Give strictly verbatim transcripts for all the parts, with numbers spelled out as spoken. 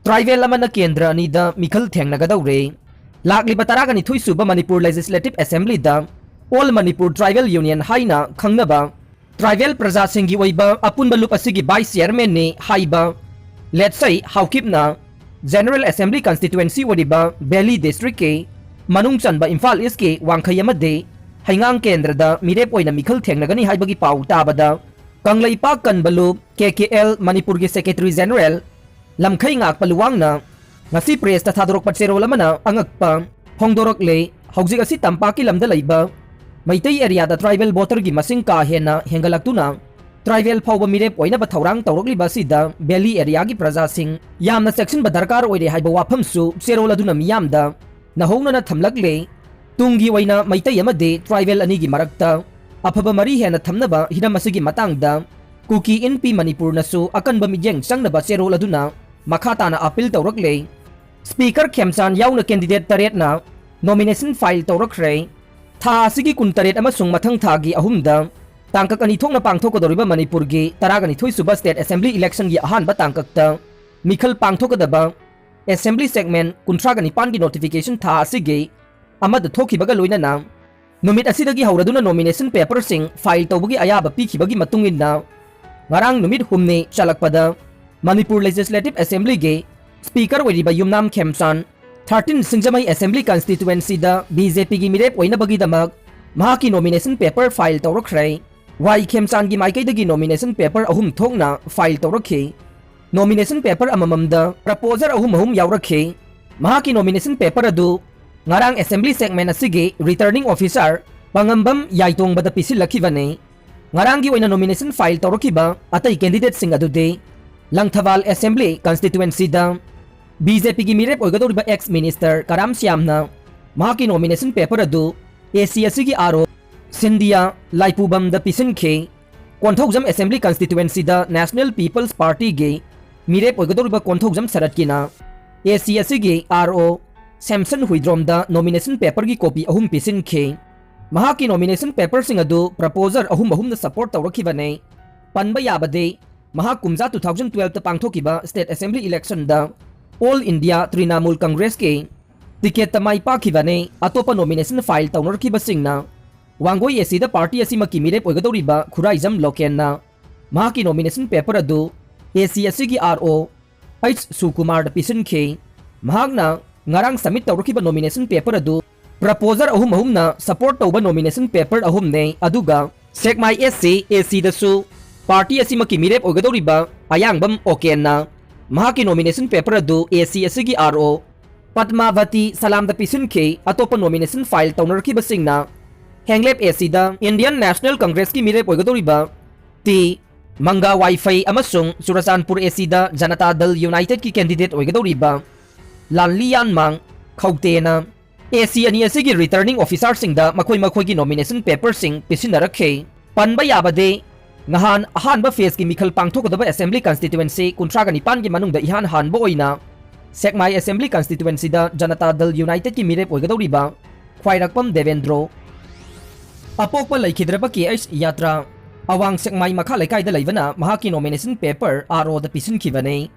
tribal ꯑꯃꯅ ꯀꯦꯟꯗ꯭ꯔ ꯑꯅꯤꯗ ꯃꯤꯈꯜ ꯊꯦꯡꯅꯒꯗꯧꯔꯦ꯫ ꯂꯥꯛꯂꯤꯕ ꯇꯔꯥꯒ ꯅꯤꯊꯣꯏ ꯁꯨꯕ Manipur Legislative Assemblyꯗ All Manipur Tribal Union ꯍꯥꯏꯅ ꯈꯪꯅꯕ tribal ꯄ꯭ꯔꯖꯥꯁꯤꯡꯒꯤ ꯑꯣꯏꯕ ꯑꯄꯨꯟꯕ ꯂꯨꯞ ꯑꯁꯤꯒꯤ Vice Chairmanꯅꯤ ꯍꯥꯏꯕ ꯂꯦꯠꯁꯩ ꯍꯥꯎꯀꯤꯞꯅ General Assembly Constituency ꯑꯣꯏꯔꯤꯕ Valley Districtꯀꯤ ꯃꯅꯨꯡ ꯆꯟꯕ ꯏꯝꯐꯥꯜ Eastꯀꯤ ꯋꯥꯡꯈꯩ ꯑꯃꯗꯤ ꯍꯩꯉꯥꯡ ꯀꯦꯟꯗ꯭ꯔꯗ ꯃꯤꯔꯦꯞ ꯑꯣꯏꯅ ꯃꯤꯈꯜ ꯊꯦꯡꯅꯒꯅꯤ ꯍꯥꯏꯕꯒꯤ ꯄꯥꯎ ꯇꯥꯕꯗ ꯀꯪꯂꯩꯄꯥꯛ ꯀꯟꯕ ꯂꯨꯞ, K K L, ꯃꯅꯤꯄꯨꯔꯒꯤ Secretary General ꯂꯝꯈꯩ ꯉꯥꯛꯄ ꯂꯨꯋꯥꯡꯅ ꯉꯁꯤ pressꯇ ꯊꯥꯗꯣꯔꯛꯄ ꯆꯦꯔꯣꯜ ꯑꯃꯅ ꯑꯉꯛꯄ ꯐꯣꯡꯗꯣꯔꯛꯂꯦ꯫ ꯍꯧꯖꯤꯛ ꯑꯁꯤ ꯇꯝꯄꯥꯛꯀꯤ ꯂꯝꯗ ꯂꯩꯕ ꯃꯩꯇꯩ areaꯗ tribal voterꯒꯤ ꯃꯁꯤꯡ ꯀꯥ ꯍꯦꯟꯅ ꯍꯦꯟꯒꯠꯂꯛꯇꯨꯅ tribal ꯐꯥꯎꯕ ꯃꯤꯔꯦꯞ ꯑꯣꯏꯅꯕ ꯊꯧꯔꯥꯡ ꯇꯧꯔꯛꯂꯤꯕ ꯑꯁꯤꯗ Valley areaꯒꯤ ꯄ꯭ꯔꯖꯥꯁꯤꯡ ꯌꯥꯝꯅ ꯆꯦꯛꯁꯤꯟꯕ ꯗꯔꯀꯥꯔ ꯑꯣꯏꯔꯦ ꯍꯥꯏꯕ ꯋꯥꯐꯝꯁꯨ ꯆꯦꯔꯣꯜ ꯑꯗꯨꯅ ꯃꯤꯌꯥꯝꯗ ꯅꯧꯍꯧꯅꯅ ꯊꯝꯂꯛꯂꯦ꯫ ꯇꯨꯡꯒꯤ ꯑꯣꯏꯅ ꯃꯩꯇꯩ ꯑꯃꯗꯤ tribal ꯑꯅꯤꯒꯤ ꯃꯔꯛꯇ ꯑꯐꯕ ꯃꯔꯤ ꯍꯦꯟꯅ ꯊꯝꯅꯕ ꯍꯤꯔꯝ ꯑꯁꯤꯒꯤ ꯃꯇꯥꯡꯗ ꯀꯨꯀꯤ ꯏꯟꯄꯤ ꯃꯅꯤꯄꯨꯔꯅꯁꯨ ꯑꯀꯟꯕ ꯃꯤꯠꯌꯦꯡ ꯆꯪꯅꯕ ꯆꯦꯔꯣꯜ ꯑꯗꯨꯅ ꯃꯈꯥ ꯇꯥꯅ appeal ꯇꯧꯔꯛꯂꯦ꯫ Speaker ꯈꯦꯝꯆꯥꯟ ꯌꯥꯎꯅ candidate ꯇꯔꯦꯠꯅ nomination file ꯇꯧꯔꯛꯈ꯭ꯔꯦ꯫ ꯊꯥ ꯑꯁꯤꯒꯤ ꯀꯨꯟꯇꯔꯦꯠ ꯑꯃꯁꯨꯡ ꯃꯊꯪ ꯊꯥꯒꯤ ꯑꯍꯨꯝꯗ ꯇꯥꯡꯀꯛ ꯑꯅꯤ ꯊꯣꯛꯅ ꯄꯥꯡꯊꯣꯛꯀꯗꯧꯔꯤꯕ ꯃꯅꯤꯄꯨꯔꯒꯤ ꯇꯔꯥꯒ ꯅꯤꯊꯣꯏ ꯁꯨꯕ State Assembly electionꯒꯤ ꯑꯍꯥꯟꯕ ꯇꯥꯡꯀꯛꯇ ꯃꯤꯈꯜ ꯄꯥꯡꯊꯣꯛꯀꯗꯕ Assembly segment ꯀꯨꯟꯊ꯭ꯔꯥꯒ ꯅꯤꯄꯥꯟꯒꯤ notification ꯊꯥ ꯑꯁꯤꯒꯤ ꯑꯃꯗ ꯊꯣꯛꯈꯤꯕꯒ ꯂꯣꯏꯅꯅ ꯅꯨꯃꯤꯠ ꯑꯁꯤꯗꯒꯤ ꯍꯧꯔꯗꯨꯅ nomination paperꯁꯤꯡ file ꯇꯧꯕꯒꯤ ꯑꯌꯥꯕ ꯄꯤꯈꯤꯕꯒꯤ ꯃꯇꯨꯡ ꯏꯟꯅ ꯉꯔꯥꯡ ꯅꯨꯃꯤꯠ ꯍꯨꯝꯅꯤ ꯆꯜꯂꯛꯄꯗ ꯃꯅꯤꯄꯨꯔ Legislative Assemblyꯒꯤ Speaker ꯑꯣꯏꯔꯤꯕ ꯌꯨꯝꯅꯥꯝ ꯈꯦꯝꯆꯥꯟ thirteen ꯁꯤꯡꯖꯃꯩ Assembly Constituencyꯗ BJPꯒꯤ ꯃꯤꯔꯦꯞ ꯑꯣꯏꯅꯕꯒꯤꯗꯃꯛ ꯃꯍꯥꯛꯀꯤ nomination paper file ꯇꯧꯔꯛꯈ꯭ꯔꯦ꯫ ꯋꯥꯏ ꯈꯦꯝꯆꯥꯟꯒꯤ ꯃꯥꯏꯀꯩꯗꯒꯤ nomination paper ꯑꯍꯨꯝ ꯊꯣꯛꯅ file ꯇꯧꯔꯛꯈꯤ꯫ Nomination paper ꯑꯃꯃꯝꯗ proposer ꯑꯍꯨꯝ ꯑꯍꯨꯝ ꯌꯥꯎꯔꯛꯈꯤ꯫ ꯃꯍꯥꯛꯀꯤ nomination paper ꯑꯗꯨ ꯉꯔꯥꯡ Assembly segment ꯑꯁꯤꯒꯤ Returning Officer ꯄꯥꯉꯝꯕꯝ ꯌꯥꯏꯇꯣꯡꯕꯗ ꯄꯤꯁꯤꯜꯂꯛꯈꯤꯕꯅꯤ꯫ ꯉꯔꯥꯡꯒꯤ ꯑꯣꯏꯅ nomination file ꯇꯧꯔꯛꯈꯤꯕ ꯑꯇꯩ candidateꯁꯤꯡ ꯑꯗꯨꯗꯤ ꯂꯪꯊꯕꯥꯜ Assembly Constituencyꯗ BJPꯒꯤ ꯃꯤꯔꯦꯞ ꯑꯣꯏꯒꯗꯧꯔꯤꯕ ex minister ꯀꯔꯥꯝ ꯁ꯭ꯌꯥꯝꯅ ꯃꯍꯥꯛꯀꯤ nomination paper ꯑꯗꯨ AC ꯑꯁꯤꯒꯤ RO ꯁꯤꯟꯗꯤꯌꯥ ꯂꯥꯏꯄꯨꯕꯝꯗ ꯄꯤꯁꯤꯟꯈꯤ꯫ Konthoujam Assembly Constituencyꯗ National People's Partyꯒꯤ ꯃꯤꯔꯦꯞ ꯑꯣꯏꯒꯗꯧꯔꯤꯕ ꯀꯣꯟꯊꯧꯖꯝ ꯁꯔꯠꯀꯤꯅ AC ꯑꯁꯤꯒꯤ RO ꯁꯦꯝꯁꯟ ꯍꯨꯏꯗ꯭ꯔꯣꯝꯗ nomination paperꯒꯤ copy ꯑꯍꯨꯝ ꯄꯤꯁꯤꯟꯈꯤ꯫ ꯃꯍꯥꯛꯀꯤ nomination paperꯁꯤꯡ ꯑꯗꯨ proposer ꯑꯍꯨꯝ ꯑꯍꯨꯝꯅ support ꯇꯧꯔꯛꯈꯤꯕꯅꯤ꯫ ꯄꯟꯕ ꯌꯥꯕꯗꯤ, ꯃꯍꯥꯛ ꯀꯨꯝꯖꯥ two thousand twelveꯇ ꯄꯥꯡꯊꯣꯛꯈꯤꯕ State Assembly electionꯗ All India Trinamool Congressꯀꯤ ticketꯇ ꯃꯥꯏ ꯄꯥꯛꯈꯤꯕꯅꯤ꯫ ꯑꯇꯣꯞꯄ nomination file ꯇꯧꯅꯔꯛꯈꯤꯕꯁꯤꯡꯅ ꯋꯥꯡꯒꯣꯏ ACꯗ party ꯑꯁꯤꯃꯛꯀꯤ ꯃꯤꯔꯦꯞ ꯑꯣꯏꯒꯗꯧꯔꯤꯕ ꯈꯨꯔꯥꯏꯖꯝ ꯂꯣꯀꯦꯟꯅ ꯃꯍꯥꯛꯀꯤ nomination paper ꯑꯗꯨ AC ꯑꯁꯤꯒꯤ RO H ꯁꯨꯀꯨꯃꯥꯔꯗ ꯄꯤꯁꯤꯟꯈꯤ꯫ ꯃꯍꯥꯛꯅ ꯉꯔꯥꯡ submit ꯇꯧꯔꯛꯈꯤꯕ nomination paper ꯑꯗꯨ proposer ꯑꯍꯨꯝ ꯑꯍꯨꯝꯅ support ꯇꯧꯕ nomination paper ꯑꯍꯨꯝꯅꯦ꯫ ꯑꯗꯨꯒ ꯁꯦꯛꯃꯥꯏ SC ACꯗꯁꯨ party ꯑꯁꯤꯃꯛꯀꯤ ꯃꯤꯔꯦꯞ ꯑꯣꯏꯒꯗꯧꯔꯤꯕ ꯑꯌꯥꯡꯕꯝ ꯑꯣꯀꯦꯟꯅ ꯃꯍꯥꯛꯀꯤ nomination paper ꯑꯗꯨ AC ꯑꯁꯤꯒꯤ RO ꯄꯗꯃꯥꯚꯇꯤ ꯁꯂꯥꯝꯗ ꯄꯤꯁꯤꯟꯈꯤ꯫ ꯑꯇꯣꯞꯄ nomination file ꯇꯧꯅꯔꯛꯈꯤꯕꯁꯤꯡꯅ ꯍꯦꯡꯂꯦꯞ ACꯗ Indian National Congressꯀꯤ ꯃꯤꯔꯦꯞ ꯑꯣꯏꯒꯗꯧꯔꯤꯕ ꯇꯤ ꯃꯪꯒꯥ ꯋꯥꯏꯐꯩ ꯑꯃꯁꯨꯡ ꯆꯨꯔꯆꯥꯟꯄꯨꯔ ACꯗ ꯖꯅꯇꯥ ꯗꯜ Unitedꯀꯤ candidate ꯑꯣꯏꯒꯗꯧꯔꯤꯕ ꯂꯥꯟꯂꯤꯌꯥꯟꯃꯥꯡ ꯈꯧꯇꯦꯅ AC ꯑꯅꯤ ꯑꯁꯤꯒꯤ returning officerꯁꯤꯡꯗ ꯃꯈꯣꯏ ꯃꯈꯣꯏꯒꯤ nomination paperꯁꯤꯡ ꯄꯤꯁꯤꯟꯅꯔꯛꯈꯤ꯫ ꯄꯟꯕ ꯌꯥꯕꯗꯤ, ꯉꯍꯥꯟ ꯑꯍꯥꯟꯕ phaseꯀꯤ ꯃꯤꯈꯜ ꯄꯥꯡꯊꯣꯛꯀꯗꯕ assembly constituency ꯀꯨꯟꯊ꯭ꯔꯥꯒ ꯅꯤꯄꯥꯟꯒꯤ ꯃꯅꯨꯡꯗ ꯏꯍꯥꯟ ꯍꯥꯟꯕ ꯑꯣꯏꯅ ꯁꯦꯛꯃꯥꯏ assembly constituencyꯗ ꯖꯅꯇꯥ ꯗꯜ Unitedꯀꯤ ꯃꯤꯔꯦꯞ ꯑꯣꯏꯒꯗꯧꯔꯤꯕ ꯈ꯭ꯋꯥꯏꯔꯥꯛꯄꯝ ꯗꯦꯕꯦꯟꯗ꯭ꯔꯣ, ꯑꯄꯣꯛꯄ ꯂꯩꯈꯤꯗ꯭ꯔꯕ KH ꯌꯥꯇ꯭ꯔꯥ, ꯑꯋꯥꯡ ꯁꯦꯛꯃꯥꯏ ꯃꯈꯥ ꯂꯩꯀꯥꯏꯗ ꯂꯩꯕꯅ ꯃꯍꯥꯛꯀꯤ nomination paper ROꯗ ꯄꯤꯁꯤꯟꯈꯤꯕꯅꯤ꯫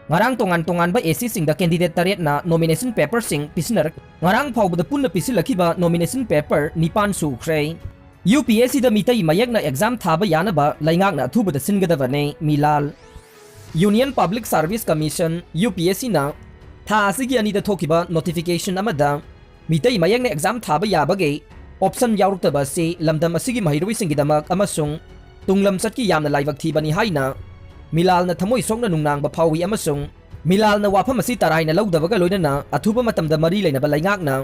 ꯉꯔꯥꯡ ꯇꯣꯉꯥꯟ ꯇꯣꯉꯥꯟꯕ ACꯁꯤꯡꯗ candidate ꯇꯔꯦꯠꯅ nomination paperꯁꯤꯡ ꯄꯤꯁꯤꯟꯅꯔꯛ-, ꯉꯔꯥꯡ ꯐꯥꯎꯕꯗ ꯄꯨꯟꯅ ꯄꯤꯁꯤꯜꯂꯛꯈꯤꯕ nomination paper ꯅꯤꯄꯥꯟ ꯁꯨꯈ꯭ꯔꯦ꯫ UPSCꯗ ꯃꯤꯇꯩ ꯃꯌꯦꯛꯅ exam ꯊꯥꯕ ꯌꯥꯅꯕ ꯂꯩꯉꯥꯛꯅ ꯑꯊꯨꯕꯗ ꯁꯤꯟꯒꯗꯕꯅꯤ, ꯃꯤꯂꯥꯜ꯫ Union Public Service Commission, UPSCꯅ ꯊꯥ ꯑꯁꯤꯒꯤ ꯑꯅꯤꯗ ꯊꯣꯛꯈꯤꯕ notification ꯑꯃꯗ ꯃꯤꯇꯩ ꯃꯌꯦꯛꯅ exam ꯊꯥꯕ ꯌꯥꯕꯒꯤ option ꯌꯥꯎꯔꯛꯇꯕ ꯑꯁꯤ ꯂꯝꯗꯝ ꯑꯁꯤꯒꯤ ꯃꯍꯩꯔꯣꯏꯁꯤꯡꯒꯤꯗꯃꯛ ꯑꯃꯁꯨꯡ ꯇꯨꯡꯂꯝꯆꯠꯀꯤ ꯌꯥꯝꯅ ꯂꯥꯏꯕꯛ ꯊꯤꯕꯅꯤ ꯍꯥꯏꯅ ꯃꯤꯂꯥꯜꯅ ꯊꯃꯣꯏ ꯁꯣꯛꯅ ꯅꯨꯡꯅꯥꯡꯕ ꯐꯥꯎꯏ ꯑꯃꯁꯨꯡ ꯃꯤꯂꯥꯜꯅ ꯋꯥꯐꯝ ꯑꯁꯤ ꯇꯔꯥꯏꯅ ꯂꯧꯗꯕꯒ ꯂꯣꯏꯅꯅ ꯑꯊꯨꯕ ꯃꯇꯝꯗ ꯃꯔꯤ ꯂꯩꯅꯕ ꯂꯩꯉꯥꯛꯅ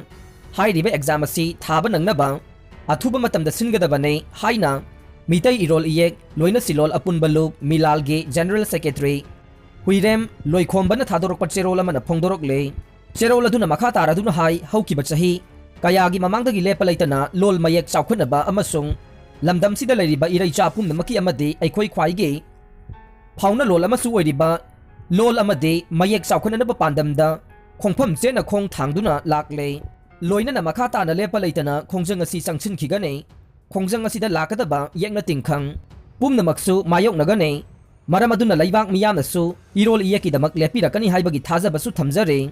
ꯍꯥꯏꯔꯤꯕ exam ꯑꯁꯤ ꯊꯥꯕ ꯅꯪꯅꯕ ꯑꯊꯨꯕ ꯃꯇꯝꯗ ꯁꯤꯟꯒꯗꯕꯅꯤ ꯍꯥꯏꯅ ꯃꯤꯇꯩ ꯏꯔꯣꯜ ꯏꯌꯦꯛ ꯂꯣꯏꯅ ꯁꯤꯂꯣꯜ ꯑꯄꯨꯟꯕ ꯂꯨꯞ ꯃꯤꯂꯥꯜꯒꯤ General Secretary ꯍꯨꯏꯔꯦꯝ ꯂꯣꯏꯈꯣꯝꯕꯅ ꯊꯥꯗꯣꯔꯛꯄ ꯆꯦꯔꯣꯜ ꯑꯃꯅ ꯐꯣꯡꯗꯣꯔꯛꯂꯤ꯫ ꯆꯦꯔꯣꯜ ꯑꯗꯨꯅ ꯃꯈꯥ ꯇꯥꯔꯗꯨꯅ ꯍꯥꯏ, ꯍꯧꯈꯤꯕ ꯆꯍꯤ ꯀꯌꯥꯒꯤ ꯃꯃꯥꯡꯗꯒꯤ ꯂꯦꯞꯄ ꯂꯩꯇꯅ ꯂꯣꯜ ꯃꯌꯦꯛ ꯆꯥꯎꯈꯠꯅꯕ ꯑꯃꯁꯨꯡ ꯂꯝꯗꯝꯁꯤꯗ ꯂꯩꯔꯤꯕ ꯏꯔꯩꯆꯥ ꯄꯨꯝꯅꯃꯛꯀꯤ ꯑꯃꯗꯤ ꯑꯩꯈꯣꯏ ꯈ꯭ꯋꯥꯏꯒꯤ ꯐꯥꯎꯅ ꯂꯣꯜ ꯑꯃꯁꯨ ꯑꯣꯏꯔꯤꯕ ꯂꯣꯜ ꯑꯃꯗꯤ ꯃꯌꯦꯛ ꯆꯥꯎꯈꯠꯅꯅꯕ ꯄꯥꯟꯗꯝꯗ ꯈꯣꯡꯐꯝ ꯆꯦꯠꯅ ꯈꯣꯡ ꯊꯥꯡꯗꯨꯅ ꯂꯥꯛꯂꯦ꯫ ꯂꯣꯏꯅꯅ ꯃꯈꯥ ꯇꯥꯅ ꯂꯦꯞꯄ ꯂꯩꯇꯅ ꯈꯣꯡꯖꯪ ꯑꯁꯤ ꯆꯪꯁꯤꯟꯈꯤꯒꯅꯤ꯫ ꯈꯣꯡꯖꯪ ꯑꯁꯤꯗ ꯂꯥꯛꯀꯗꯕ ꯌꯦꯛꯅ ꯇꯤꯡꯈꯪ ꯄꯨꯝꯅꯃꯛꯁꯨ ꯃꯥꯌꯣꯛꯅꯒꯅꯤ꯫ ꯃꯔꯝ ꯑꯗꯨꯅ ꯂꯩꯕꯥꯛ ꯃꯤꯌꯥꯝꯅꯁꯨ ꯏꯔꯣꯜ ꯏꯌꯦꯛꯀꯤꯗꯃꯛ ꯂꯦꯞꯄꯤꯔꯛꯀꯅꯤ ꯍꯥꯏꯕꯒꯤ ꯊꯥꯖꯕꯁꯨ ꯊꯝꯖꯔꯤ꯫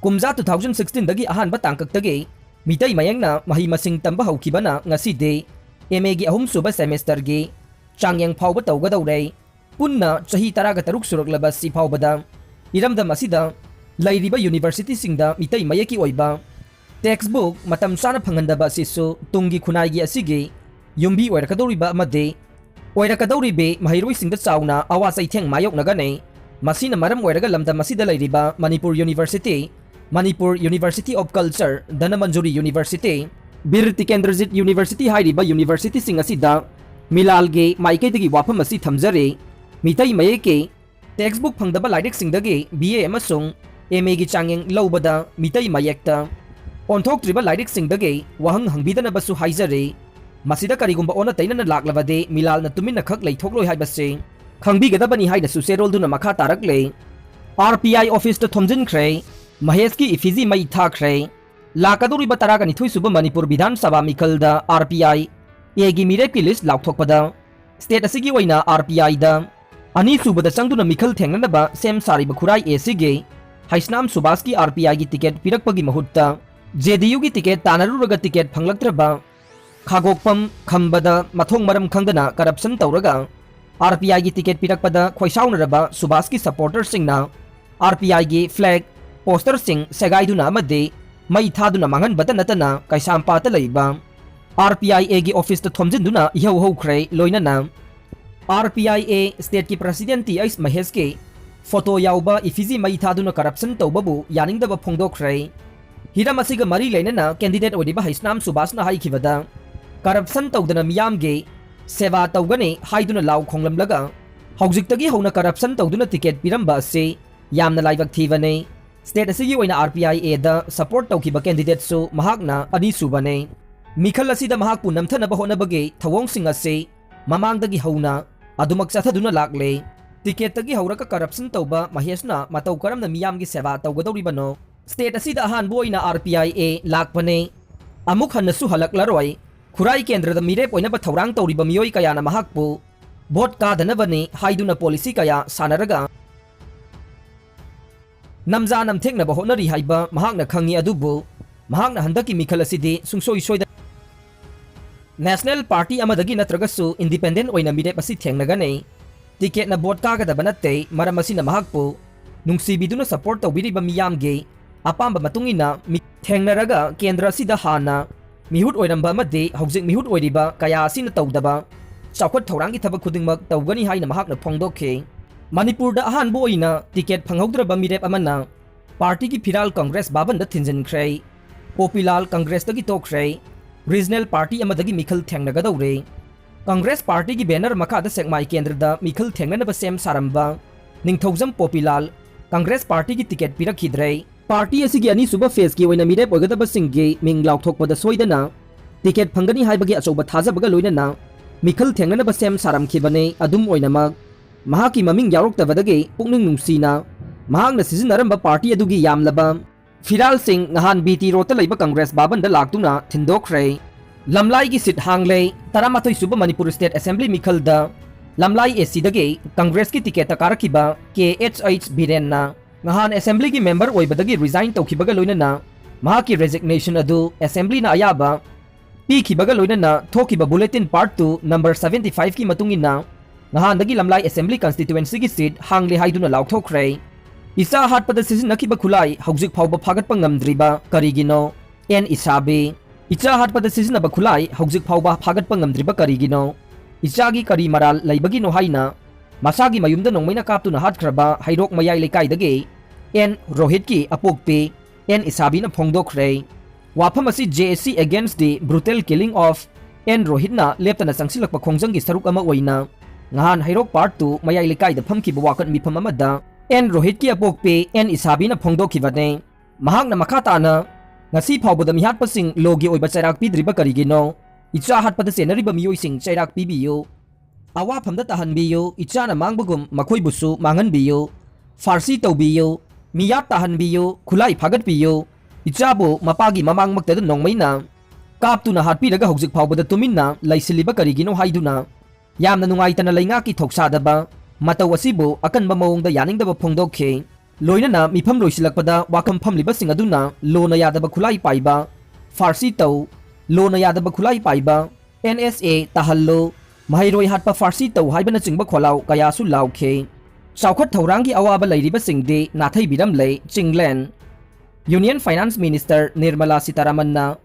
ꯀꯨꯝꯖꯥ two thousand sixteen ꯗꯒꯤ ꯑꯍꯥꯟꯕ ꯇꯥꯡꯀꯛꯇꯒꯤ ꯃꯤꯇꯩ ꯃꯌꯦꯛꯅ ꯃꯍꯩ ꯃꯁꯤꯡ ꯇꯝꯕ ꯍꯧꯈꯤꯕꯅ ꯉꯁꯤꯗꯤ M A ꯒꯤ ꯑꯍꯨꯝꯁꯨꯕ semester ꯒꯤ ꯆꯥꯡꯌꯦꯡ ꯐꯥꯎꯕ ꯇꯧꯒꯗꯧꯔꯦ꯫ ꯄꯨꯟꯅ ꯆꯍꯤ ꯇꯔꯥꯒ ꯇꯔꯨꯛ ꯁꯨꯔꯛꯂꯕ ꯁꯤ ꯐꯥꯎꯕꯗ ꯏꯔꯝꯗꯝ ꯑꯁꯤꯗ ꯂꯩꯔꯤꯕ university ꯁꯤꯡꯗ ꯃꯤꯇꯩ ꯃꯌꯦꯛꯀꯤ ꯑꯣꯏꯕ textbook ꯃꯇꯝ ꯆꯥꯅ ꯐꯪꯍꯟꯗꯕ ꯑꯁꯤꯁꯨ ꯇꯨꯡꯒꯤ ꯈꯨꯟꯅꯥꯏꯒꯤ ꯑꯁꯤꯒꯤ ꯌꯨꯝꯕꯤ ꯑꯣꯏꯔꯛꯀꯗꯧꯔꯤꯕ ꯑꯃꯗꯤ ꯑꯣꯏꯔꯛꯀꯗꯧꯔꯤꯕꯤ ꯃꯍꯩꯔꯣꯏꯁꯤꯡꯗ ꯆꯥꯎꯅ ꯑꯋꯥ ꯆꯩꯊꯦꯡ ꯃꯥꯌꯣꯛꯅꯒꯅꯤ꯫ ꯃꯁꯤꯅ ꯃꯔꯝ ꯑꯣꯏꯔꯒ ꯂꯝꯗꯝ ꯑꯁꯤꯗ ꯂꯩꯔꯤꯕ Manipur University, Manipur University of Culture, Dhanamanjuri University, Bir Tikendrajit University ꯍꯥꯏꯔꯤꯕ university ꯁꯤꯡ ꯑꯁꯤꯗ ꯃꯤꯂꯥꯜꯒꯤ ꯃꯥꯏꯀꯩꯗꯒꯤ ꯋꯥꯐꯝ ꯑꯁꯤ ꯊꯝꯖꯔꯤ꯫ ꯃꯤꯇꯩ ꯃꯌꯦꯛꯀꯤ textbook ꯐꯪꯗꯕ ꯂꯥꯏꯔꯤꯛꯁꯤꯡꯗꯒꯤ B A ꯑꯃꯁꯨꯡ M A ꯒꯤ ꯆꯥꯡꯌꯦꯡ ꯂꯧꯕꯗ ꯃꯤꯇꯩ ꯃꯌꯦꯛꯇ ꯑꯣꯟꯊꯣꯛꯇ꯭ꯔꯤꯕ ꯂꯥꯏꯔꯤꯛꯁꯤꯡꯗꯒꯤ ꯋꯥꯍꯪ ꯍꯪꯕꯤꯗꯅꯕꯁꯨ ꯍꯥꯏꯖꯔꯤ꯫ ꯃꯁꯤꯗ ꯀꯔꯤꯒꯨꯝꯕ ꯑꯣꯟꯅ ꯇꯩꯅꯅ ꯂꯥꯛꯂꯕꯗꯤ ꯃꯤꯂꯥꯜꯅ ꯇꯨꯃꯤꯟꯅ ꯈꯛ ꯂꯩꯊꯣꯛꯂꯣꯏ ꯍꯥꯏꯕꯁꯤ ꯈꯪꯕꯤꯒꯗꯕꯅꯤ ꯍꯥꯏꯅꯁꯨ ꯆꯦꯔꯣꯜꯗꯨꯅ ꯃꯈꯥ ꯇꯥꯔꯛꯂꯦ꯫ R P I office ꯇ ꯊꯣꯝꯖꯤꯟꯈ꯭ꯔꯦ꯫ ꯃꯍꯦꯁꯀꯤ effigy ꯃꯩ ꯊꯥꯈ꯭ꯔꯦ꯫ ꯂꯥꯛꯀꯗꯧꯔꯤꯕ ꯇꯔꯥꯒ ꯅꯤꯊꯣꯏ ꯁꯨꯕ ꯃꯅꯤꯄꯨꯔ ꯕꯤꯙꯥꯟ ꯁꯚꯥ ꯃꯤꯈꯜꯗ R P I A ꯒꯤ ꯃꯤꯔꯦꯞꯀꯤ list ꯂꯥꯎꯊꯣꯛꯄꯗ state ꯑꯁꯤꯒꯤ ꯑꯣꯏꯅ R P I ꯗ ꯑꯅꯤꯁꯨꯕꯗ ꯆꯪꯗꯨꯅ ꯃꯤꯈꯜ ꯊꯦꯡꯅꯅꯕ ꯁꯦꯝ ꯁꯥꯔꯤꯕ ꯈꯨꯔꯥꯏ A ꯁꯤꯒꯤ ꯍꯩꯁꯅꯥꯝ ꯁꯨꯕꯥꯁꯀꯤ R P I ꯒꯤ ticket ꯄꯤꯔꯛꯄꯒꯤ ꯃꯍꯨꯠꯇ J D U ꯒꯤ ticket ꯇꯥꯟꯅꯔꯨꯔꯒ ticket ꯐꯪꯂꯛꯇ꯭ꯔꯕ ꯈꯥꯒꯣꯛꯄꯝ ꯈꯝꯕꯗ ꯃꯊꯣꯡ ꯃꯔꯝ ꯈꯪꯗꯅ corruption ꯇꯧꯔꯒ R P I ꯒꯤ ticket ꯄꯤꯔꯛꯄꯗ ꯈꯣꯏꯁꯥꯎꯅꯔꯕ ꯁꯨꯕꯥꯁꯀꯤ supporter ꯁꯤꯡꯅ R P I ꯒꯤ flag, poster ꯁꯤꯡ ꯁꯦꯒꯥꯏꯗꯨꯅ ꯑꯃꯗꯤ ꯃꯩ ꯊꯥꯗꯨꯅ ꯃꯥꯡꯍꯟꯕꯇ ꯅꯠꯇꯅ ꯀꯩꯁꯥꯝꯄꯥꯠꯇ ꯂꯩꯕ R P I A ꯒꯤ office ꯇ ꯊꯣꯝꯖꯤꯟꯗꯨꯅ ꯏꯍꯧ ꯍꯧꯈ꯭ꯔꯦ꯫ ꯂꯣꯏꯅꯅ R P I A state ꯀꯤ president T H ꯃꯍꯦꯁꯀꯤ photo ꯌꯥꯎꯕ effigy ꯃꯩ ꯊꯥꯗꯨꯅ corruption ꯇꯧꯕꯕꯨ ꯌꯥꯅꯤꯡꯗꯕ ꯐꯣꯡꯗꯣꯛꯈ꯭ꯔꯦ꯫ ꯍꯤꯔꯝ ꯑꯁꯤꯒ ꯃꯔꯤ ꯂꯩꯅꯅ candidate ꯑꯣꯏꯔꯤꯕ ꯍꯩꯁꯅꯥꯝ ꯁꯨꯕꯥꯁꯅ ꯍꯥꯏꯈꯤꯕꯗ, corruption ꯇꯧꯗꯅ ꯃꯤꯌꯥꯝꯒꯤ ꯁꯦꯕꯥ ꯇꯧꯒꯅꯤ ꯍꯥꯏꯗꯨꯅ ꯂꯥꯎ ꯈꯣꯡꯂꯝꯂꯒ, ꯍꯧꯖꯤꯛꯇꯒꯤ ꯍꯧꯅ corruption ꯇꯧꯗꯨꯅ ticket ꯄꯤꯔꯝꯕ ꯑꯁꯤ ꯌꯥꯝꯅ ꯂꯥꯏꯕꯛ ꯊꯤꯕꯅꯤ꯫ State ꯑꯁꯤꯒꯤ ꯑꯣꯏꯅ R P I A the support ꯇꯧꯈꯤꯕ candidate ꯁꯨ ꯃꯍꯥꯛꯅ ꯑꯅꯤꯁꯨꯕꯅꯤ꯫ ꯃꯤꯈꯜ ꯑꯁꯤꯗ ꯃꯍꯥꯛꯄꯨ ꯅꯝꯊꯅꯕ ꯍꯣꯠꯅꯕꯒꯤ ꯊꯧꯑꯣꯡꯁꯤꯡ ꯑꯁꯤ ꯃꯃꯥꯡꯗꯒꯤ ꯍꯧꯅ ꯑꯗꯨꯃꯛ ꯆꯠꯊꯗꯨꯅ ꯂꯥꯛꯂꯦ꯫ Ticket ꯇꯒꯤ ꯍꯧꯔꯒ corruption ꯇꯧꯕ ꯃꯍꯦꯁꯅ ꯃꯇꯧ ꯀꯔꯝꯅ ꯃꯤꯌꯥꯝꯒꯤ ꯁꯦꯕꯥ ꯇꯧꯒꯗꯧꯔꯤꯕꯅꯣ? State ꯑꯁꯤꯗ ꯑꯍꯥꯟꯕ ꯑꯣꯏꯅ R P I A ꯂꯥꯛꯄꯅꯦ꯫ ꯑꯃꯨꯛ ꯍꯟꯅꯁꯨ ꯍꯜꯂꯛꯂꯔꯣꯏ꯫ ꯈꯨꯔꯥꯏ ꯀꯦꯟꯗ꯭ꯔꯗ ꯃꯤꯔꯦꯞ ꯑꯣꯏꯅꯕ ꯊꯧꯔꯥꯡ ꯇꯧꯔꯤꯕ ꯃꯤꯑꯣꯏ ꯀꯌꯥꯅ ꯃꯍꯥꯛꯄꯨ ꯚꯣꯠ ꯀꯥꯗꯅꯕꯅꯤ ꯍꯥꯏꯗꯨꯅ ꯄꯣꯂꯤꯁꯤ ꯀꯌꯥ ꯁꯥꯟꯅꯔꯒ ꯅꯝꯖꯥ ꯅꯝꯊꯦꯛꯅꯕ ꯍꯣꯠꯅꯔꯤ ꯍꯥꯏꯕ ꯃꯍꯥꯛꯅ ꯈꯪꯏ꯫ ꯑꯗꯨꯕꯨ ꯃꯍꯥꯛꯅ ꯍꯟꯗꯛꯀꯤ ꯃꯤꯈꯜ ꯑꯁꯤꯗꯤ ꯁꯨꯡꯁꯣꯏ ꯁꯣꯏꯗꯅ ꯅꯦꯁꯅꯦꯜ ꯄꯥꯔꯇꯤ ꯑꯃꯗꯒꯤ ꯅꯠꯇ꯭ꯔꯒꯁꯨ ꯏꯟꯗꯤꯄꯦꯟꯗꯦꯟ ꯑꯣꯏꯅ ꯃꯤꯔꯦꯞ ꯑꯁꯤ ꯊꯦꯡꯅꯒꯅꯤ꯫ ꯇꯤꯀꯦꯠꯅ ꯚꯣꯠ ꯀꯥꯒꯗꯕ ꯅꯠꯇꯦ, ꯃꯔꯝ ꯑꯁꯤꯅ ꯃꯍꯥꯛꯄꯨ ꯅꯨꯡꯁꯤꯕꯤꯗꯨꯅ ꯁꯄꯣꯔꯠ ꯇꯧꯕꯤꯔꯤꯕ ꯃꯤꯌꯥꯝꯒꯤ ꯑꯄꯥꯝꯕ ꯃꯇꯨꯡ ꯏꯟꯅ ꯃꯤ-, ꯊꯦꯡꯅꯔꯒ ꯀꯦꯟꯗ꯭ꯔ ꯑꯁꯤꯗ ꯍꯥꯟꯅ ꯃꯤꯍꯨꯠ ꯑꯣꯏꯔꯝꯕ ꯑꯃꯗꯤ ꯍꯧꯖꯤꯛ ꯃꯤꯍꯨꯠ ꯑꯣꯏꯔꯤꯕ ꯀꯌꯥ ꯑꯁꯤꯅ ꯇꯧꯗꯕ ꯆꯥꯎꯈꯠ ꯊꯧꯔꯥꯡꯒꯤ ꯊꯕꯛ ꯈꯨꯗꯤꯡꯃꯛ ꯇꯧꯒꯅꯤ ꯍꯥꯏꯅ ꯃꯍꯥꯛꯅ ꯐꯣꯡꯗꯣꯛꯈꯤ꯫ ꯃꯅꯤꯄꯨꯔꯗ ꯑꯍꯥꯟꯕ ꯑꯣꯏꯅ ꯇꯤꯀꯦꯠ ꯐꯪꯍꯧꯗ꯭ꯔꯕ ꯃꯤꯔꯦꯞ ꯑꯃꯅ ꯄꯥꯔꯇꯤꯒꯤ ꯐꯤꯔꯥꯜ ꯀꯪꯒ꯭ꯔꯦꯁ ꯚꯥꯕꯟꯗ ꯊꯤꯟꯖꯤꯟꯈ꯭ꯔꯦ꯫ ꯄꯣꯄꯤꯂꯥꯜ ꯀꯪꯒ꯭ꯔꯦꯁꯇꯒꯤ ꯇꯣꯛꯈ꯭ꯔꯦ꯫ ꯔꯤꯖꯅꯦꯜ ꯄꯥꯔꯇꯤ ꯑꯃꯗꯒꯤ ꯃꯤꯈꯜ ꯊꯦꯡꯅꯒꯗꯧꯔꯦ꯫ ꯀꯪꯒ꯭ꯔꯦꯁ ꯄꯥꯔꯇꯤꯒꯤ ꯕꯦꯅꯔ ꯃꯈꯥꯗ ꯁꯦꯛꯃꯥꯏ ꯀꯦꯟꯗ꯭ꯔꯗ ꯃꯤꯈꯜ ꯊꯦꯡꯅꯅꯕ ꯁꯦꯝ ꯁꯥꯔꯝꯕ ꯅꯤꯡꯊꯧꯖꯝ ꯄꯣꯄꯤꯂꯥꯜ ꯀꯪꯒ꯭ꯔꯦꯁ ꯄꯥꯔꯇꯤꯒꯤ ꯇꯤꯀꯦꯠ ꯄꯤꯔꯛꯈꯤꯗ꯭ꯔꯦ꯫ ꯄꯥꯔꯇꯤ ꯑꯁꯤꯒꯤ ꯑꯅꯤꯁꯨꯕ ꯐꯦꯖꯀꯤ ꯑꯣꯏꯅ ꯃꯤꯔꯦꯞ ꯑꯣꯏꯒꯗꯕꯁꯤꯡꯒꯤ ꯃꯤꯡ ꯂꯥꯎꯊꯣꯛꯄꯗ ꯁꯣꯏꯗꯅ ꯇꯤꯀꯦꯠ ꯐꯪꯒꯅꯤ ꯍꯥꯏꯕꯒꯤ ꯑꯆꯧꯕ ꯊꯥꯖꯕꯒ ꯂꯣꯏꯅꯅ ꯃꯤꯈꯜ ꯊꯦꯡꯅꯅꯕ ꯁꯦꯝ ꯁꯥꯔꯝꯈꯤꯕꯅꯤ꯫ ꯑꯗꯨꯝ ꯑꯣꯏꯅꯃꯛ, ꯃꯍꯥꯛꯀꯤ ꯃꯃꯤꯡ ꯌꯥꯎꯔꯛꯇꯕꯗꯒꯤ ꯄꯨꯛꯅꯤꯡ ꯅꯨꯡꯁꯤꯅ ꯃꯍꯥꯛꯅ ꯁꯤꯖꯤꯟꯅꯔꯝꯕ ꯄꯥꯔꯇꯤ ꯑꯗꯨꯒꯤ ꯌꯥꯝꯂꯕ ꯐꯤꯔꯥꯜꯁꯤꯡ ꯉꯍꯥꯟ ꯕꯤ ꯇꯤ ꯔꯣꯗꯇ ꯂꯩꯕ ꯀꯪꯒ꯭ꯔꯦꯁ ꯚꯥꯕꯟꯗ ꯂꯥꯛꯇꯨꯅ ꯊꯤꯟꯗꯣꯛꯈ꯭ꯔꯦ꯫ ꯂꯝꯂꯥꯏꯒꯤ ꯁꯤꯠ ꯍꯥꯡꯂꯦ꯫ ꯇꯔꯥꯃꯥꯊꯣꯏ ꯁꯨꯕ ꯃꯅꯤꯄꯨꯔ ꯁ꯭ꯇꯦꯠ ꯑꯦꯁꯦꯝꯕ꯭ꯂꯤ ꯃꯤꯈꯜꯗ ꯂꯝꯂꯥꯏ ꯑꯦ ꯁꯤꯗꯒꯤ ꯀꯪꯒ꯭ꯔꯦꯁꯀꯤ ꯇꯤꯀꯦꯠꯇ ꯀꯥꯔꯛꯈꯤꯕ ꯀꯦ ꯑꯩꯆ ꯑꯩꯆ ꯕꯤꯔꯦꯟꯅ ꯉꯍꯥꯟ ꯑꯦꯁꯦꯝꯕ꯭ꯂꯤꯒꯤ ꯃꯦꯝꯕꯔ ꯑꯣꯏꯕꯗꯒꯤ ꯔꯤꯖꯥꯏꯟ ꯇꯧꯈꯤꯕꯒ ꯂꯣꯏꯅꯅ ꯃꯍꯥꯛꯀꯤ ꯔꯦꯖꯤꯒꯅꯦꯁꯟ ꯑꯗꯨ ꯑꯦꯁꯦꯝꯕ꯭ꯂꯤꯅ ꯑꯌꯥꯕ ꯄꯤꯈꯤꯕꯒ ꯂꯣꯏꯅꯅ ꯊꯣꯛꯈꯤꯕ bulletin part two number seventy five ꯀꯤ ꯃꯇꯨꯡ ꯏꯟꯅ ꯉꯍꯥꯟꯗꯒꯤ ꯂꯝꯂꯥꯏ ꯑꯦꯁꯦꯝꯕ꯭ꯂꯤ ꯀꯟꯁꯇꯤꯇ꯭ꯋꯦꯟꯁꯤꯒꯤ ꯁꯤꯠ ꯍꯥꯡꯂꯦ ꯍꯥꯏꯗꯨꯅ ꯂꯥꯎꯊꯣꯛꯈ꯭ꯔꯦ꯫ ꯏꯆꯥ ꯍꯥꯠꯄꯗ ꯁꯤꯖꯤꯟꯅꯈꯤꯕ ꯈꯨꯠꯂꯥꯏ ꯍꯧꯖꯤꯛ ꯐꯥꯎꯕ ꯐꯥꯒꯠꯄ ꯉꯝꯗ꯭ꯔꯤꯕ ꯀꯔꯤꯒꯤꯅꯣ? ꯑꯦꯟ ꯏꯁꯥꯕꯤ꯫ ꯏꯆꯥ ꯍꯥꯠꯄꯗ ꯁꯤꯖꯤꯟꯅꯕ ꯈꯨꯠꯂꯥꯏ ꯍꯧꯖꯤꯛ ꯐꯥꯎꯕ ꯐꯥꯒꯠꯄ ꯉꯝꯗ꯭ꯔꯤꯕ ꯀꯔꯤꯒꯤꯅꯣ? ꯏꯆꯥꯒꯤ ꯀꯔꯤ ꯃꯔꯥꯜ ꯂꯩꯕꯒꯤꯅꯣ ꯍꯥꯏꯅ ꯃꯁꯥꯒꯤ ꯃꯌꯨꯝꯗ ꯅꯣꯡꯃꯩꯅ ꯀꯥꯞꯇꯨꯅ ꯍꯥꯠꯈ꯭ꯔꯕ ꯍꯩꯔꯣꯛ ꯃꯌꯥꯏ ꯂꯩꯀꯥꯏꯗꯒꯤ ꯑꯦꯟ ꯔꯣꯍꯤꯠꯀꯤ ꯑꯄꯣꯛꯄꯤ ꯑꯦꯟ ꯏꯁꯥꯕꯤꯅ ꯐꯣꯡꯗꯣꯛꯈ꯭ꯔꯦ꯫ ꯋꯥꯐꯝ ꯑꯁꯤ J A C Against the Brutal Killing of N ꯔꯣꯍꯤꯠꯅ ꯂꯦꯞꯇꯅ ꯆꯪꯁꯤꯜꯂꯛꯄ ꯈꯣꯡꯖꯪꯒꯤ ꯁꯔꯨꯛ ꯑꯃ ꯑꯣꯏꯅ ꯉꯍꯥꯟ ꯍꯩꯔꯣꯛ ꯄꯥꯔꯠ ꯇꯨ ꯃꯌꯥꯏ ꯂꯩꯀꯥꯏꯗ ꯐꯝꯈꯤꯕ ꯋꯥꯀꯠ ꯃꯤꯐꯝ ꯑꯃꯗ ꯑꯦꯟ ꯔꯣꯍꯤꯠꯀꯤ ꯑꯄꯣꯛꯄꯤ ꯑꯦꯟ ꯏꯁꯥꯕꯤꯅ ꯐꯣꯡꯗꯣꯛꯈꯤꯕꯅꯤ꯫ ꯃꯍꯥꯛꯅ ꯃꯈꯥ ꯇꯥꯅ, ꯉꯁꯤ ꯐꯥꯎꯕꯗ ꯃꯤꯍꯥꯠꯄꯁꯤꯡ ꯂꯣꯒꯤ ꯑꯣꯏꯕ ꯆꯩꯔꯥꯛ ꯄꯤꯗ꯭ꯔꯤꯕ ꯀꯔꯤꯒꯤꯅꯣ? ꯏꯆꯥ ꯍꯥꯠꯄꯗ ꯆꯦꯟꯅꯔꯤꯕ ꯃꯤꯑꯣꯏꯁꯤꯡ ꯆꯩꯔꯥꯛ ꯄꯤꯕꯤꯌꯨ꯫ ꯑꯋꯥꯐꯝꯗ ꯇꯥꯍꯟꯕꯤꯌꯨ, ꯏꯆꯥꯅ ꯃꯥꯡꯕꯒꯨꯝ ꯃꯈꯣꯏꯕꯨꯁꯨ ꯃꯥꯡꯍꯟꯕꯤꯌꯨ꯫ ꯐꯥꯔꯁꯤ ꯇꯧꯕꯤꯌꯨ, ꯃꯤꯌꯥꯠ ꯇꯥꯍꯟꯕꯤꯌꯨ, ꯈꯨꯠꯂꯥꯏ ꯐꯥꯒꯠꯄꯤꯌꯨ꯫ ꯏꯆꯥꯕꯨ ꯃꯄꯥꯒꯤ ꯃꯃꯥꯡꯃꯛꯇꯗ ꯅꯣꯡꯃꯩꯅ ꯀꯥꯞꯇꯨꯅ ꯍꯥꯠꯄꯤꯔꯒ ꯍꯧꯖꯤꯛ ꯐꯥꯎꯕꯗ ꯇꯨꯃꯤꯟꯅ ꯂꯩꯁꯤꯜꯂꯤꯕ ꯀꯔꯤꯒꯤꯅꯣ ꯍꯥꯏꯗꯨꯅ ꯌꯥꯝꯅ ꯅꯨꯡꯉꯥꯏꯇꯅ ꯂꯩꯉꯥꯛꯀꯤ ꯊꯧꯁꯥꯗꯕ ꯃꯇꯧ ꯑꯁꯤꯕꯨ ꯑꯀꯟꯕ ꯃꯑꯣꯡꯗ ꯌꯥꯅꯤꯡꯗꯕ ꯐꯣꯡꯗꯣꯛꯈꯤ꯫ ꯂꯣꯏꯅꯅ ꯃꯤꯐꯝ ꯂꯣꯏꯁꯤꯜꯂꯛꯄꯗ ꯋꯥꯐꯝ ꯐꯝꯂꯤꯕꯁꯤꯡ ꯑꯗꯨꯅ ꯂꯣꯅ ꯌꯥꯗꯕ ꯈꯨꯠꯂꯥꯏ ꯄꯥꯏꯕ ꯐꯥꯔꯁꯤ ꯇꯧ, ꯂꯣꯅ ꯌꯥꯗꯕ ꯈꯨꯠꯂꯥꯏ ꯄꯥꯏꯕ, ꯑꯦꯟ ꯑꯦꯁ ꯑꯦ ꯇꯥꯍꯜꯂꯨ, ꯃꯍꯩꯔꯣꯏ ꯍꯥꯠꯄ ꯐꯥꯔꯁꯤ ꯇꯧ ꯍꯥꯏꯕꯅꯆꯤꯡꯕ ꯈꯣꯜꯂꯥꯎ ꯀꯌꯥꯁꯨ ꯂꯥꯎꯈꯤ꯫ ꯆꯥꯎꯈꯠ ꯊꯧꯔꯥꯡꯒꯤ ꯑꯋꯥꯕ ꯂꯩꯔꯤꯕꯁꯤꯡꯗꯤ ꯅꯥꯊꯩꯕꯤꯔꯝꯂꯦ Chinglen. Union Finance Minister Nirmala ꯁꯤꯇꯥꯔꯥꯃꯟꯅ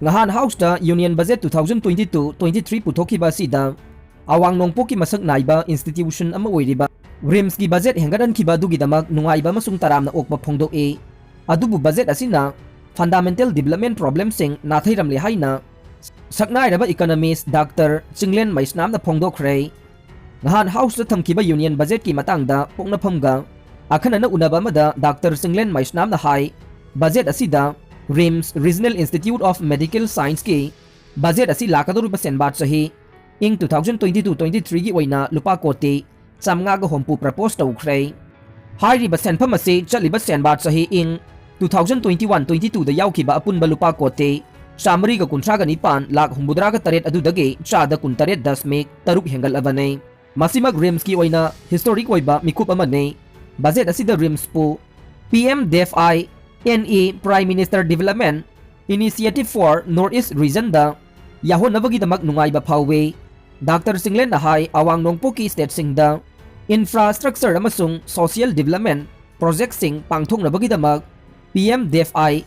ꯉꯍꯥꯟ ꯍꯥꯎꯁꯇ Union Budget two thousand twenty two twenty three ꯄꯨꯊꯣꯛꯈꯤꯕ ꯑꯁꯤꯗ ꯑꯋꯥꯡ ꯅꯣꯡꯄꯣꯛꯀꯤ ꯃꯁꯛ ꯅꯥꯏꯕ institution ꯑꯃ ꯑꯣꯏꯔꯤꯕ ꯔꯤꯝꯁꯀꯤ budget ꯍꯦꯟꯒꯠꯍꯟꯈꯤꯕ ꯑꯗꯨꯒꯤꯗꯃꯛ ꯅꯨꯡꯉꯥꯏꯕ ꯑꯃꯁꯨꯡ ꯇꯔꯥꯝꯅ ꯑꯣꯛꯄ ꯐꯣꯡꯗꯣꯛꯏ꯫ ꯑꯗꯨꯕꯨ budget ꯑꯁꯤꯅ fundamental development problemꯁꯤꯡ ꯅꯥꯊꯩꯔꯝꯂꯦ ꯍꯥꯏꯅ ꯁꯛꯅꯥꯏꯔꯕ economist ꯗꯥꯛꯇꯔ ꯆꯤꯡꯂꯦꯟ ꯃꯩꯁꯅꯥꯝꯅ ꯐꯣꯡꯗꯣꯛꯈ꯭ꯔꯦ꯫ ꯉꯍꯥꯟ ꯍꯥꯎꯁꯇ ꯊꯝꯈꯤꯕ Union Budgetꯀꯤ ꯃꯇꯥꯡꯗ ꯄꯣꯛꯅꯐꯝꯒ ꯑꯈꯟꯅꯅ ꯎꯅꯕ ꯑꯃꯗ ꯗꯥꯛꯇꯔ ꯆꯤꯡꯂꯦꯟ ꯃꯩꯁꯅꯥꯝꯅ ꯍꯥꯏ, budget ꯑꯁꯤꯗ RIMS Regional Institute of Medical Scienceꯀꯤ budget ꯑꯁꯤ ꯂꯥꯛꯀꯗꯧꯔꯤꯕ ꯁꯦꯟꯕꯥ ꯆꯍꯤ ꯏꯪ two thousand twenty two twenty threeꯒꯤ ꯑꯣꯏꯅ ꯂꯨꯄꯥ ꯀꯣꯇꯤ ꯆꯥꯃꯉꯥꯒ ꯍꯨꯝꯐꯨ propose ꯇꯧꯈ꯭ꯔꯦ꯫ ꯍꯥꯏꯔꯤꯕ ꯁꯦꯟꯐꯝ ꯑꯁꯤ ꯆꯠꯂꯤꯕ ꯁꯦꯟꯕꯥ ꯆꯍꯤ ꯏꯪ two thousand twenty one twenty twoꯗ ꯌꯥꯎꯈꯤꯕ ꯑꯄꯨꯟꯕ ꯂꯨꯄꯥ ꯀꯣꯇꯤ ꯆꯥꯃꯔꯤꯒ ꯀꯨꯟꯊ꯭ꯔꯥꯒ ꯅꯤꯄꯥꯟ ꯂꯥꯛ ꯍꯨꯝꯐꯨꯇꯔꯥꯒ ꯇꯔꯦꯠ ꯑꯗꯨꯗꯒꯤ ꯆꯥꯗ ꯀꯨꯟꯇꯔꯦꯠ ꯗꯁꯃꯤꯛ ꯇꯔꯨꯛ ꯍꯦꯟꯒꯠꯂꯕꯅꯤ꯫ ꯃꯁꯤꯃꯛ ꯔꯤꯝꯁꯀꯤ ꯑꯣꯏꯅ historic ꯑꯣꯏꯕ ꯃꯤꯀꯨꯞ ꯑꯃꯅꯤ꯫ Budget ꯑꯁꯤꯗ ꯔꯤꯝꯁꯄꯨ P M DEFI NE Prime Minister Development Initiative for North East Regionꯗ ꯌꯥꯍꯣꯟꯅꯕꯒꯤꯗꯃꯛ ꯅꯨꯡꯉꯥꯏꯕ ꯐꯥꯎꯏ꯫ ꯗꯥꯛꯇꯔ ꯆꯤꯡꯂꯦꯟꯅ ꯍꯥꯏ, ꯑꯋꯥꯡ ꯅꯣꯡꯄꯣꯛꯀꯤ stateꯁꯤꯡꯗ infrastructure ꯑꯃꯁꯨꯡ social development projectꯁꯤꯡ ꯄꯥꯡꯊꯣꯛꯅꯕꯒꯤꯗꯃꯛ P M DEFI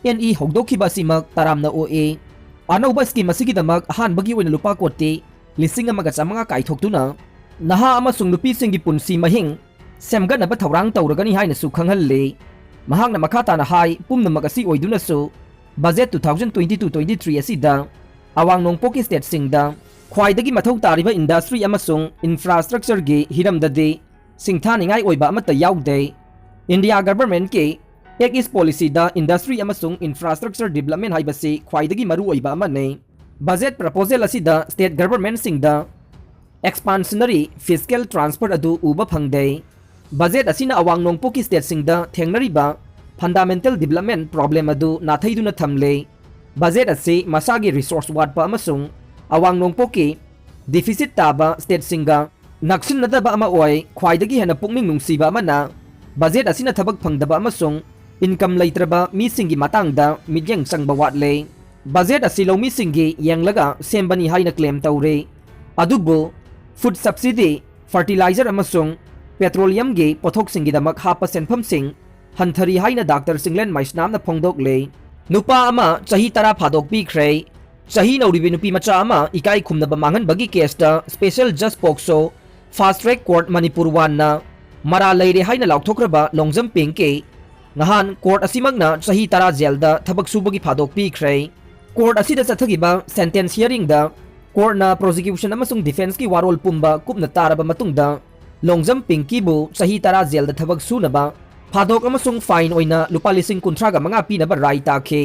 NE ꯍꯧꯗꯣꯛꯈꯤꯕ ꯑꯁꯤꯃꯛ ꯇꯔꯥꯝꯅ ꯑꯣꯛꯏ꯫ ꯑꯅꯧꯕ scheme ꯑꯁꯤꯒꯤꯗꯃꯛ ꯑꯍꯥꯟꯕꯒꯤ ꯑꯣꯏꯅ ꯂꯨꯄꯥ ꯀꯣꯇꯤ ꯂꯤꯁꯤꯡ ꯑꯃꯒ ꯆꯥꯃꯉꯥ ꯀꯥꯏꯊꯣꯛꯇꯨꯅ ꯅꯍꯥ ꯑꯃꯁꯨꯡ ꯅꯨꯄꯤꯁꯤꯡꯒꯤ ꯄꯨꯟꯁꯤ ꯃꯍꯤꯡ ꯁꯦꯝꯒꯠꯅꯕ ꯊꯧꯔꯥꯡ ꯇꯧꯔꯒꯅꯤ ꯍꯥꯏꯅꯁꯨ ꯈꯪꯍꯜꯂꯤ꯫ ꯃꯍꯥꯛꯅ ꯃꯈꯥ ꯇꯥꯅ ꯍꯥꯏ, ꯄꯨꯝꯅꯃꯛ ꯑꯁꯤ ꯑꯣꯏꯗꯨꯅꯁꯨ budget two thousand twenty two twenty three ꯑꯁꯤꯗ ꯑꯋꯥꯡ ꯅꯣꯡꯄꯣꯛꯀꯤ stateꯁꯤꯡꯗ ꯈ꯭ꯋꯥꯏꯗꯒꯤ ꯃꯊꯧ ꯇꯥꯔꯤꯕ industry ꯑꯃꯁꯨꯡ infrastructureꯒꯤ ꯍꯤꯔꯝꯗꯗꯤ ꯁꯤꯡꯊꯥꯅꯤꯡꯉꯥꯏ ꯑꯣꯏꯕ ꯑꯃꯠꯇ ꯌꯥꯎꯗꯦ꯫ India governmentꯀꯤ Act East policyꯗ industry ꯑꯃꯁꯨꯡ infrastructure development ꯍꯥꯏꯕꯁꯤ ꯈ꯭ꯋꯥꯏꯗꯒꯤ ꯃꯔꯨꯑꯣꯏꯕ ꯑꯃꯅꯤ꯫ Budget proposal ꯑꯁꯤꯗ state governmentꯁꯤꯡꯗ expansionary fiscal transfer ꯑꯗꯨ ꯎꯕ ꯐꯪꯗꯦ꯫ Budget ꯑꯁꯤꯅ ꯑꯋꯥꯡ ꯅꯣꯡꯄꯣꯛꯀꯤ stateꯁꯤꯡꯗ ꯊꯦꯡꯅꯔꯤꯕ fundamental development problem ꯑꯗꯨ ꯅꯥꯊꯩꯗꯨꯅ ꯊꯝꯂꯦ꯫ Budget ꯑꯁꯤ ꯃꯁꯥꯒꯤ resource ꯋꯥꯠꯄ ꯑꯃꯁꯨꯡ ꯑꯋꯥꯡ ꯅꯣꯡꯄꯣꯛꯀꯤ ꯗꯤꯐꯤꯁꯤꯠ ꯇꯥꯕ ꯁ꯭ꯇꯦꯠꯁꯤꯡꯒ ꯅꯛꯁꯤꯟꯅꯗꯕ ꯑꯃ ꯑꯣꯏ꯫ ꯈ꯭ꯋꯥꯏꯗꯒꯤ ꯍꯦꯟꯅ ꯄꯨꯛꯅꯤꯡ ꯅꯨꯡꯁꯤꯕ ꯑꯃꯅ, ꯕꯖꯦꯠ ꯑꯁꯤꯅ ꯊꯕꯛ ꯐꯪꯗꯕ ꯑꯃꯁꯨꯡ ꯏꯟꯀꯝ ꯂꯩꯇ꯭ꯔꯕ ꯃꯤꯁꯤꯡꯒꯤ ꯃꯇꯥꯡꯗ ꯃꯤꯠꯌꯦꯡ ꯆꯪꯕ ꯋꯥꯠꯂꯦ꯫ ꯕꯖꯦꯠ ꯑꯁꯤ ꯂꯧꯃꯤꯁꯤꯡꯒꯤ ꯌꯦꯡꯂꯒ ꯁꯦꯝꯕꯅꯤ ꯍꯥꯏꯅ ꯀ꯭ꯂꯦꯝ ꯇꯧꯔꯦ, ꯑꯗꯨꯕꯨ ꯐꯨꯗ ꯁꯕꯁꯤꯗꯤ, ꯐꯔꯇꯤꯂꯥꯏꯖꯔ ꯑꯃꯁꯨꯡ ꯄꯦꯇ꯭ꯔꯣꯂꯤꯌꯝꯒꯤ ꯄꯣꯠꯊꯣꯛꯁꯤꯡꯒꯤꯗꯃꯛ ꯍꯥꯞꯄ ꯁꯦꯟꯐꯝꯁꯤꯡ ꯍꯟꯊꯔꯤ ꯍꯥꯏꯅ ꯗꯥꯛꯇꯔ ꯆꯤꯡꯂꯦꯟ ꯃꯩꯁꯅꯥꯝꯅ ꯐꯣꯡꯗꯣꯛꯂꯦ꯫ ꯅꯨꯄꯥ ꯑꯃ ꯆꯍꯤ ꯇꯔꯥ ꯐꯥꯗꯣꯛꯄꯤꯈ꯭ꯔꯦ꯫ ꯆꯍꯤ ꯅꯧꯔꯤꯕꯤ ꯅꯨꯄꯤ ꯃꯆꯥ ꯑꯃ ꯏꯀꯥꯏ ꯈꯨꯝꯅꯕ ꯃꯥꯡꯍꯟꯕꯒꯤ ꯀꯦꯁꯇ ꯁ꯭ꯄꯦꯁꯦꯜ ꯖꯁ ꯄꯣꯛꯁꯣ ꯐꯥꯁ ꯇ꯭ꯔꯦꯛ ꯀꯣꯔꯠ ꯃꯅꯤꯄꯨꯔ ꯋꯥꯟꯅ ꯃꯔꯥꯜ ꯂꯩꯔꯦ ꯍꯥꯏꯅ ꯂꯥꯎꯊꯣꯛꯈ꯭ꯔꯕ ꯂꯣꯡꯖꯝ ꯄꯤꯡꯀꯤ ꯉꯍꯥꯟ ꯀꯣꯔꯠ ꯑꯁꯤꯃꯛꯅ ꯆꯍꯤ ꯇꯔꯥ ꯖꯦꯜꯗ ꯊꯕꯛ ꯁꯨꯕꯒꯤ ꯐꯥꯗꯣꯛꯄꯤꯈ꯭ꯔꯦ꯫ ꯀꯣꯔꯠ ꯑꯁꯤꯗ ꯆꯠꯊꯈꯤꯕ ꯁꯦꯟꯇꯦꯟꯁ ꯍꯤꯌꯔꯤꯡꯗ ꯀꯣꯔꯠꯅ ꯄ꯭ꯔꯣꯁꯤꯀ꯭ꯌꯨꯁꯟ ꯑꯃꯁꯨꯡ ꯗꯤꯐꯦꯟꯁꯀꯤ ꯋꯥꯔꯣꯜ ꯄꯨꯝꯕ ꯀꯨꯞꯅ ꯇꯥꯔꯕ ꯃꯇꯨꯡꯗ ꯂꯣꯡꯖꯝ ꯄꯤꯡꯀꯤꯕꯨ ꯆꯍꯤ ꯇꯔꯥ ꯖꯦꯜꯗ ꯊꯕꯛ ꯁꯨꯅꯕ ꯐꯥꯗꯣꯛ ꯑꯃꯁꯨꯡ ꯐꯥꯏꯟ ꯑꯣꯏꯅ ꯂꯨꯄꯥ ꯂꯤꯁꯤꯡ ꯀꯨꯟꯊ꯭ꯔꯥꯒ ꯃꯉꯥ ꯄꯤꯅꯕ ꯔꯥꯏ ꯇꯥꯈꯤ꯫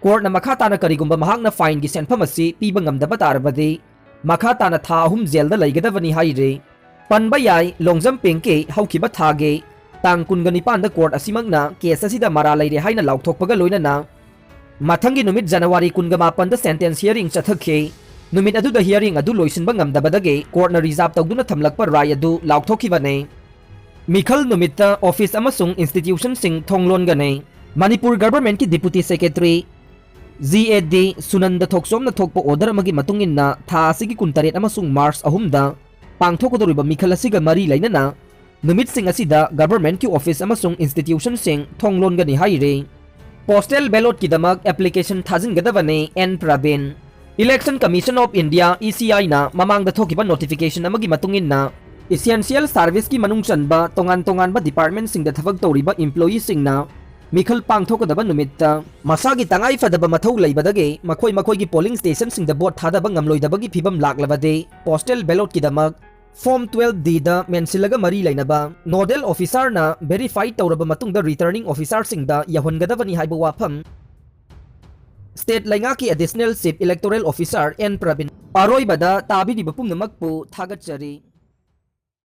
ꯀꯣꯔꯠꯅ ꯃꯈꯥ ꯇꯥꯅ ꯀꯔꯤꯒꯨꯝꯕ ꯃꯍꯥꯛꯅ ꯐꯥꯏꯟꯒꯤ ꯁꯦꯟꯐꯝ ꯑꯁꯤ ꯄꯤꯕ ꯉꯝꯗꯕ ꯇꯥꯔꯕꯗꯤ, ꯃꯈꯥ ꯇꯥꯅ ꯊꯥ ꯑꯍꯨꯝ ꯖꯦꯜꯗ ꯂꯩꯒꯗꯕꯅꯤ ꯍꯥꯏꯔꯤ꯫ ꯄꯟꯕ ꯌꯥꯏ, ꯂꯣꯡꯖꯝ ꯄꯤꯡꯀꯤ ꯍꯧꯈꯤꯕ ꯊꯥꯒꯤ ꯇꯥꯡ ꯀꯨꯟꯒ ꯅꯤꯄꯥꯟꯗ ꯀꯣꯔꯠ ꯑꯁꯤꯃꯛꯅ ꯀꯦꯁ ꯑꯁꯤꯗ ꯃꯔꯥꯜ ꯂꯩꯔꯦ ꯍꯥꯏꯅ ꯂꯥꯎꯊꯣꯛꯄꯒ ꯂꯣꯏꯅꯅ ꯃꯊꯪꯒꯤ ꯅꯨꯃꯤꯠ ꯖꯅꯋꯥꯔꯤ ꯀꯨꯟꯒ ꯃꯥꯄꯟꯗ ꯁꯦꯟꯇꯦꯟꯁ ꯍꯤꯌꯔꯤꯡ ꯆꯠꯊꯈꯤ꯫ ꯅꯨꯃꯤꯠ ꯑꯗꯨꯗ ꯍꯤꯌꯔꯤꯡ ꯑꯗꯨ ꯂꯣꯏꯁꯤꯟꯕ ꯉꯝꯗꯕꯗꯒꯤ ꯀꯣꯔꯠꯅ ꯔꯤꯖꯥꯔꯚ ꯇꯧꯗꯨꯅ ꯊꯝꯂꯛꯄ ꯔꯥꯏ ꯑꯗꯨ ꯂꯥꯎꯊꯣꯛꯈꯤꯕꯅꯤ꯫ ꯃꯤꯈꯜ ꯅꯨꯃꯤꯠꯇ ꯑꯣꯐꯤꯁ ꯑꯃꯁꯨꯡ ꯏꯟꯁꯇꯤꯇ꯭ꯌꯨꯁꯟꯁꯤꯡ ꯊꯣꯡ ꯂꯣꯟꯒꯅꯤ꯫ ꯃꯅꯤꯄꯨꯔ ꯒꯚꯔꯟꯃꯦꯟꯠꯀꯤ deputy secretary G A D Sunanda ꯊꯣꯛꯆꯣꯝꯅ ꯊꯣꯛꯄ ꯑꯣꯔꯗꯔ ꯑꯃꯒꯤ ꯃꯇꯨꯡ ꯏꯟꯅ ꯊꯥ ꯑꯁꯤꯒꯤ ꯀꯨꯟꯇꯔꯦꯠ ꯑꯃꯁꯨꯡ ꯃꯥꯔꯆ ꯑꯍꯨꯝꯗ ꯄꯥꯡꯊꯣꯛꯀꯗꯧꯔꯤꯕ ꯃꯤꯈꯜ ꯑꯁꯤꯒ ꯃꯔꯤ ꯂꯩꯅꯅ ꯅꯨꯃꯤꯠꯁꯤꯡ ꯑꯁꯤꯗ ꯒꯚꯔꯟꯃꯦꯟꯠꯀꯤ ꯑꯣꯐꯤꯁ ꯑꯃꯁꯨꯡ ꯏꯟꯁꯇꯤꯇ꯭ꯌꯨꯁꯟꯁꯤꯡ ꯊꯣꯡ ꯂꯣꯟꯒꯅꯤ ꯍꯥꯏꯔꯤ꯫ ꯄꯣꯁꯇꯦꯜ ꯕꯦꯂꯣꯠꯀꯤꯗꯃꯛ ꯑꯦꯄ꯭ꯂꯤꯀꯦꯁꯟ ꯊꯥꯖꯤꯟꯒꯗꯕꯅꯤ, N Prabin. Election commission of India, E C ꯑꯥꯏꯅ ꯃꯃꯥꯡꯗ ꯊꯣꯛꯈꯤꯕ ꯅꯣꯇꯤꯐꯤꯀꯦꯁꯟ ꯑꯃꯒꯤ ꯃꯇꯨꯡ ꯏꯟꯅ, ꯏꯁꯦꯟꯁꯤꯌꯦꯜ ꯁꯥꯔꯚꯤꯁꯀꯤ ꯃꯅꯨꯡ ꯆꯟꯕ ꯇꯣꯉꯥꯟ ꯇꯣꯉꯥꯟꯕ ꯗꯤꯄꯥꯔꯠꯃꯦꯟꯠꯁꯤꯡꯗ ꯊꯕꯛ ꯇꯧꯔꯤꯕ ꯏꯝꯄ꯭ꯂꯣꯌꯤꯁꯤꯡꯅ ꯃꯤꯈꯜ ꯄꯥꯡꯊꯣꯛꯀꯗꯕ ꯅꯨꯃꯤꯠꯇ ꯃꯁꯥꯒꯤ ꯇꯉꯥꯏ ꯐꯗꯕ ꯃꯊꯧ ꯂꯩꯕꯗꯒꯤ ꯃꯈꯣꯏ ꯃꯈꯣꯏꯒꯤ ꯄꯣꯂꯤꯡ ꯁ꯭ꯇꯦꯁꯟꯁꯤꯡꯗ ꯚꯣꯠ ꯊꯥꯗꯕ ꯉꯝꯂꯣꯏꯗꯕꯒꯤ ꯐꯤꯚꯝ ꯂꯥꯛꯂꯕꯗꯤ, ꯄꯣꯁꯇꯦꯜ ꯕꯦꯂꯣꯠꯀꯤꯗꯃꯛ ꯐꯣꯔꯝ ꯇ꯭ꯋꯦꯜꯐ ꯗꯤꯗ ꯃꯦꯟꯁꯤꯜꯂꯒ ꯃꯔꯤ ꯂꯩꯅꯕ ꯅꯣꯗꯦꯜ ꯑꯣꯐꯤꯁꯥꯔꯅ ꯚꯦꯔꯤꯐꯥꯏ ꯇꯧꯔꯕ ꯃꯇꯨꯡꯗ ꯔꯤꯇꯔꯅꯤꯡ ꯑꯣꯐꯤꯁꯥꯔꯁꯤꯡꯗ ꯌꯧꯍꯟꯒꯗꯕꯅꯤ ꯍꯥꯏꯕ ꯋꯥꯐꯝ ꯁ꯭ꯇꯦꯠ ꯂꯩꯉꯥꯛꯀꯤ additional chief electoral officer N Prabin. ꯑꯔꯣꯏꯕꯗ ꯇꯥꯕꯤꯔꯤꯕ ꯄꯨꯝꯅꯃꯛꯄꯨ ꯊꯥꯒꯠꯆꯔꯤ꯫